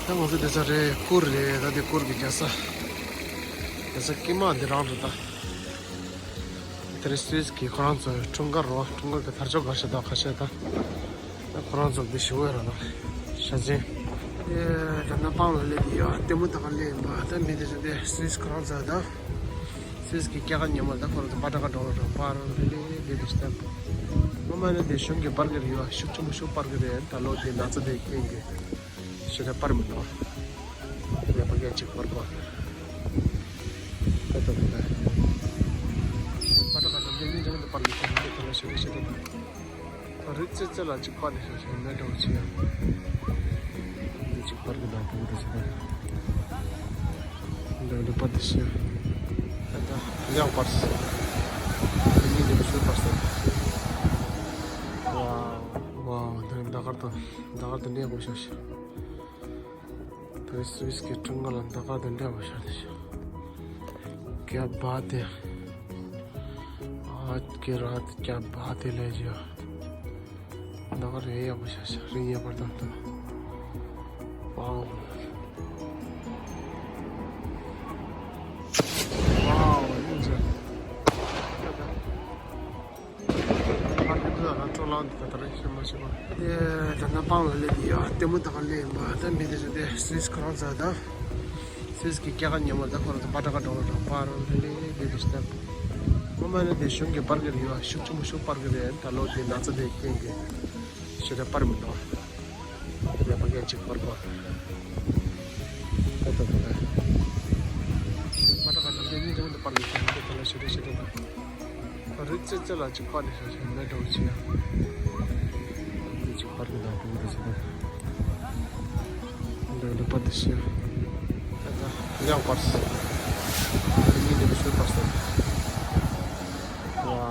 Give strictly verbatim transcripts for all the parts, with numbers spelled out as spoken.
ད་ང་ཚོ་དེ་ས་རེད། གུར་རེད། ད་དེ་གུར་གི་རྒྱལ་ས། རྒྱལ་ས་ཀི་མ་འདི་རང་རེད་ད། དེ་རིང་སུད་སི་གི་ཁོ་རང་ཚོའི་འཁྲུངས་སྐར་རོ། འཁྲུངས་སྐར་གི་དར་ལྕོག་འགའ་ཤས་དང་ཁ་ཤས་དང་། ད་ཁོ་རང་ཚོ་འདི་ཞི་བའི་ར་ན་ཤ་ཆེན། ཨེ། ད་ནི་སྤང་ལ་སླེབས་ཡོད། ལྟད་མོ་ད་ག་སླེབས་ཡིན་པ། ད་མི་དེ་ཚོ་དེ་སུད་སི་ཁོ་རང་ཚོ་ད། སུད་སི་གི་སྐྱེ་རྒ་ཉམས་མ་ད་ཁོ་རང་ཚོ་པ་ཏྲ་ཀ་འགྲོ་ལ་འགྲོ་པ་རང་དེ་ལས་དེ་དེ་ཤི་ད། ངོ་མ་ནི་དེ་གཞུང་གི་པར་གི་རེད་ཡོད། ཤུགས་ཆེན་པོ་ཤུགས་པར་གི་རེད། ད་ལོ་དེ་ན་ཚ་དེ་རྐྱེན་གི་ཞེ་དྲག་པར་མི་འདུག་ཡ་པ་ཡ་གཅིག་པར་གོ། ད་ད་ད་ད། པ་ཏྲ་ཀ་ནམ་རྒྱུན་ཉིན་རྒྱང་དུ་པར་མི་ཐུབ་མི་ཐུབ་ལ་ཞེ་དྲག་ཞེ་དྲག་ད། ད་རི་རྩེ་རྩེ་ལ་གཅིག་པར་ནས་ཞེ་ཞེ་མེད་འགྲོ་ཆེ་ཡ། འདི་གཅིག་པར་གི་དང་པོ་འདི་ཞེ་དྲག་འདི་འདི་པར་འདི་ཞེ། ད་ད་ཡང་པར་སོ། ད་ཉིན་འདི་ག་ཤོད་པར་སོ། ཝའོ་ཝའོ། འདི་ཟླ་སྐར་དང་ཟླ་སྐར་དང་འདྲ་དགོས་ཤག་ཤག་ད་སུད་སི་གི་ཀྲུང་གོ་ལ་ཟླ་སྐར་དང་འདྲ་བ་ཤར་ཏེ་ཤག་ཀྱ་བ་དེ། ཨ་ཀེ་ར་ཀྱ་བ་དེ་ལས་ཀྱི་ཟླ་སྐར་རེ་ཡག་པོ་ཤར་ཤག་རི་ངེས་པར་དང་དང་། ཝའོ། ཝའོ། ཡིན་ཟེར། ཨ་ནི་དེ་ལ་སྤྲོ་ལངས་འདུག་ད་ལྟ་རེ་ཞིག་མ་ཞིག་པ། དེ་ད་ལྟ་སྤང་ལ་སླེབས་ཡོད། ལྟད་མོ་ད་ག་སླེབས་ཡིན་པ། ད་མི་དེ་ཚོ་དེ་སུད་སི་ཁོ་རང་ཚོ་ད། སུད་སི་གི་སྐྱེ་རྒ་ཉམས་མ་ད་ཁོ་རང་ཚོ་པ་ཏྲ་ཀ་འགྲོ་ལ་འགྲོ་པ་རང་དེ་ལས་དེ་དེ་ཤི་ད། ངོ་མ་ནི་དེ་གཞུང་གི་པར་གི་རེད་ཡོད། ཤུགས་ཆེན་པོ་ཤུགས་པར་གི་རེད། ད་ལོ་དེ་ན་ཚ་དེ་རྐྱེན་གི་ཞེ་དྲག་པར་མི་འདུག་ཡ་པ་ཡ་གཅིག་པར་གོ། ད་ད་ད། པ་ཏྲ་ཀ་ནམ་རྒྱུན་ཉིན་རྒྱང་དུ་པར་མི་ཐུབ་མི་ཐུབ་ལ་ཞེ་དྲག་ཞེ་དྲག་ད། ད་རི་རྩེ་རྩེ་ལ་གཅིག་པར་ནས་ཞེ་ཞེ་མེད་འགྲོ་ཆེ་ཡ། འདི་གཅིག་པར་གི་དང་པོ་འདི་ཞེ་དྲག་འདི་འདི་པར་འདི་ཞེ། ད་ད་ཡང་པར་སོ། ད་ཉིན་འདི་ག་ཤོད་པར་སོ། ཝའོ་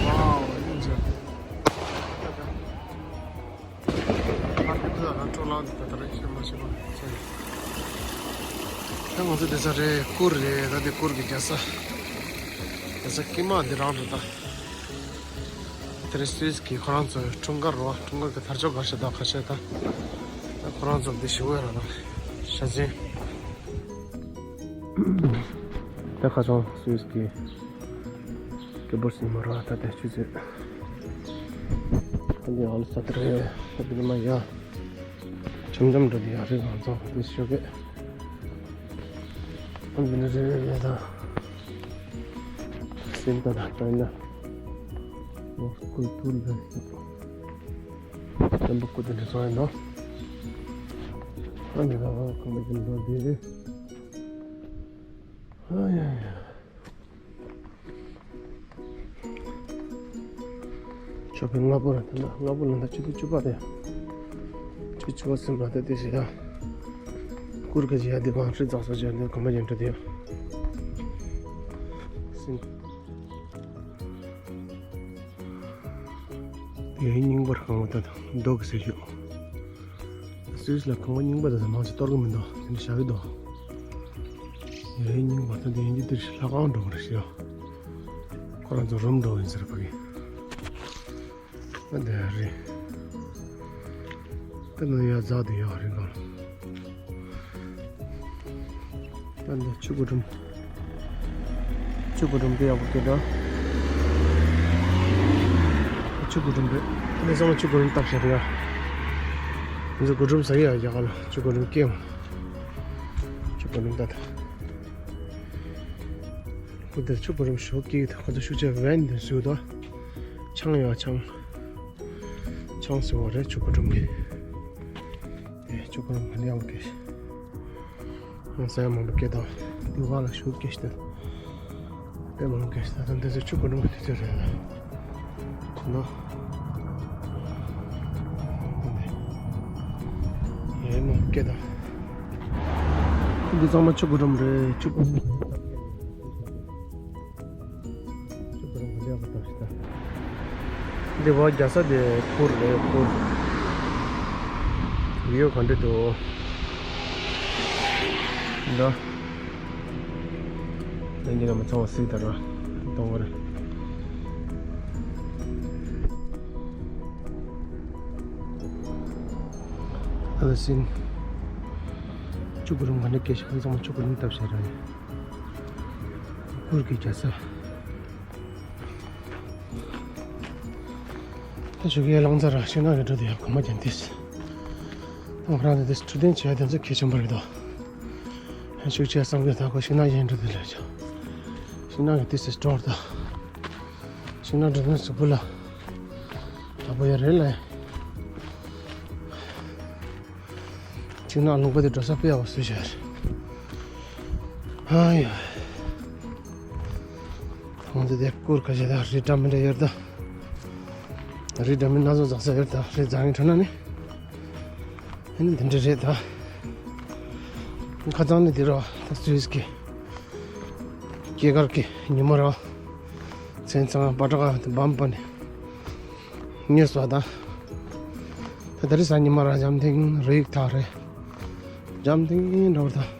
ཝའོ། ཡིན་ཟེར། ད་ད། ཨ་ནི་དེ་ལ་སྤྲོ་ལངས་འདུག་ད་ལྟ་རེ་ཞིག་མ་ཞིག་པ། ད་ང་ཚོ་དེ་ས་རེད། གུར་རེད། ད་དེ་གུར་གི་རྒྱལ་ས། རྒྱལ་ས་ཀི་མ་འདི་རང་རེད་ད། དེ་རིང་སུད་སི་གི་ཁོ་རང་ཚོའི་འཁྲུངས་སྐར་རོ། འཁྲུངས་སྐར་གི་དར་ལྕོག་འགའ་ཤས་དང་ཁ་ཤས་དང་། ད་ཁོ་རང་ཚོ་འདི་ཞི་བའི་ར་ན་ཤ་ཆེན། ད་ཁ་སང་སུད་སི་གི་སྐད་འབོར་ཟིན་མ་ར་ད་དེ་ཆུ་ཚོད། ཨ་འདི་ཨ་ལ་ས་ཏི་རེད། ས་ཏི་མ་ཡ། འཆམ་འཆམ་འགྲོ་དེ་ཡ་རེད། ང་ཚོ་འདི་ཞོགས་ཀས། ཨ་འདི་ནི་རེད་རེད་ད། སེམས་ད་ད་ད་ཡིན་ན། ཨོ་སྐུ་ཐུར་ལ་སྐུ་ཐུར་འདི་ཚོ་ཡིན་ནོ། ཨ་འདི་ད་ཁང་པ་ཅན་འགྲོ་དེ་རེད། ཨ་ཡ་ཡ། ཞོགས་པའི་སྔ་པོ་ར་ད་ལྟ་སྔ་པོ་ལ་ད་བཅུ་དང་བཅུ་པ་རེད། བཅུ་བཅུ་པ་ཟིན་པ་ད་དེ་ཞེ་ཡ། གུར་ག་ཅི་ཡ་དེ་གང་ཧྲི་ཙག་ཙག་བྱས་ནས་གོམ་པ་ཡན་འགྲོ་དེ་ཡ། ཟིན། ཡ་ཡིན་རྙིང་པར་གང་བ་ད་ད་རྡོ་གི་ཟེར་ཞུ། སུད་སི་ལ་ཁང་པ་རྙིང་པ་དེ་ཚོ་མང་ཆེ་གཏོར་གི་མི་འདུག་དེ་འདྲ་བཞག་གི་འདུག་ཡ་ཡིན་རྙིང་པ་ད་དེ་ཡིན་གྱི་འདིར་ལྷ་ཁང་འགྲོ་གི་རེད་ཤག་ཁོ་རང་ཚོ་རུམ་འགྲོ་ཡིན་ཟེར་ཕ་གི། ཨ་འདི་རེད། ད་ནི་ཡ་རྫ་དེ་ཡོད་རེད་གང་། ད་འདི་ཆུ་སྒོ་སྒྲོམ། ཆུ་སྒོ་སྒྲོམ་དེ་ཡག་པོ་སྐྱེས་འདུག་ཆུ་སྒོ་སྒྲོམ་རེད། འདི་ཚང་མ་ཆུ་སྒོ་སྒྲོམ་བཏབ་བཞག་རེད་ཡ། འདི་ཚོ་སྒོ་སྒྲོམ་ཟ་གི་ཡ་རྒྱ་གར་ལ་ཆུ་སྒོ་སྒྲོམ་སྐྱེས་འོང་། ཆུ་སྒོ་སྒྲོམ་ད་ད། ཁོ་དེར་ཆུ་སྒོ་སྒྲོམ་ཞོག་སྐྱེས་ད་ཁོ་ཚོ་ཤུགས་ཆེ་བན་དེ་བཟོས་ད། ཆང་ཡ་ཆང་། ཆང་ཟེར་བ་རེད་ཆུ་སྒོ་སྒྲོམ་གི། ཨེ་ཆུ་སྒོ་སྒྲོམ་ག་ནས་ཡང་སྐྱེས། ང་ས་ཡ་མང་པོ་སྐྱེས་དང་། འདི་བ་ལ་ཤུགས་སྐྱེས་ཤི་ད། དཔེ་མང་པོ་སྐྱེས་ཤི་ད། ད་འདི་ཚོ་ཆུ་སྒོ་སྒྲོམ་གི་དུས་ཚོད་རེད་ལ། ཁོ་ན། ཡེ་མང་པོ་སྐྱེས་དང་། འདི་ཚང་མ་ཆུ་སྒོ་སྒྲོམ་རེད་ཆུ་སྒོ་སྒྲོམ། ཆུ་སྒོ་སྒྲོམ་ག་ལེ་ཡག་པོ་བཏབ་ཤི་ད། འདི་བ་རྒྱ་ས་དེ་གུར་རེད་གུར། ཡོད་ག་འདྲ་འདུག་འདི། ལྷན་རྒྱས་རྣམ་པ་ཚང་མ་གཟིགས་དང་ར། གཏོང་བར། ཨ་ལ་སིན། ཆུ་གུ་རུམ་ག་ནས་སྐད་ཆ་ཚང་མ་ཆུ་གུ་རུམ་བཏབ་བྱས་ར་ཡིན། གུར་གྱི་རྒྱ་ས། ད་ཞུ་གི་ལང་ཚ་ར་ཤིང་ནགས་ཀྱི་འགྲོ་དུས་ཡང་གོ་མ་ཀྱང་ཏིས། ད་ང་རང་ནི་ཏིས་འཕྲོད་བསྟེན་བྱས་དེ་ཚོ་གལ་ཆེན་པོ་རེད་དོ། ཞུ་བྱས་བསམ་གི་ད་གོ་ཤིང་ནགས་ཡན་འགྲོ་དུས་ལས་ཆོ། ཤིང་ནགས་ཀྱི་ཏིས་སི་སྟོར་ད། ཤིང་ནགས་འགྲོ་དུས་གཟུགས་པོ་ལ། ད་བོ་ཡ་རེད་ལ། ཤིང་ནགས་ལུང་པ་དེ་འགྲོ་ས་དཔེ་ཡག་པོ་བཟོས་བཞག་རེད། ཨ་ཡ། ང་ཚོ་དེ་སྐོར་ཁ་ཤས་ད་རི་འདྲ་མི་འདྲ་ཡོད་ད། རི་འདྲ་མི་སྣ་ཚོགས་འཛེགས་ས་ཡོད་ད། རི་འཛེགས་མཁན་ཁྲོད་ན་ནི། ཨ་ནི་འདི་འདྲ་རེད་ད། ཁ་སང་ནི་འདི་ར་ད་སུད་སི་གི་སྐྱེས་སྐར་གྱི་ཉི་མ་ར། མཚན་ཚང་པ་ཏྲ་ཀ་དེ་བམ་པ་ནི། ཉེ་སོ་ད། ད་ད་རི་ས་ཉི་མ་ར་འཇམ་ཐིང་རི་ཡིག་ཐག་རེད། འཇམ་ཐིང་འདྲ་བོ་ད།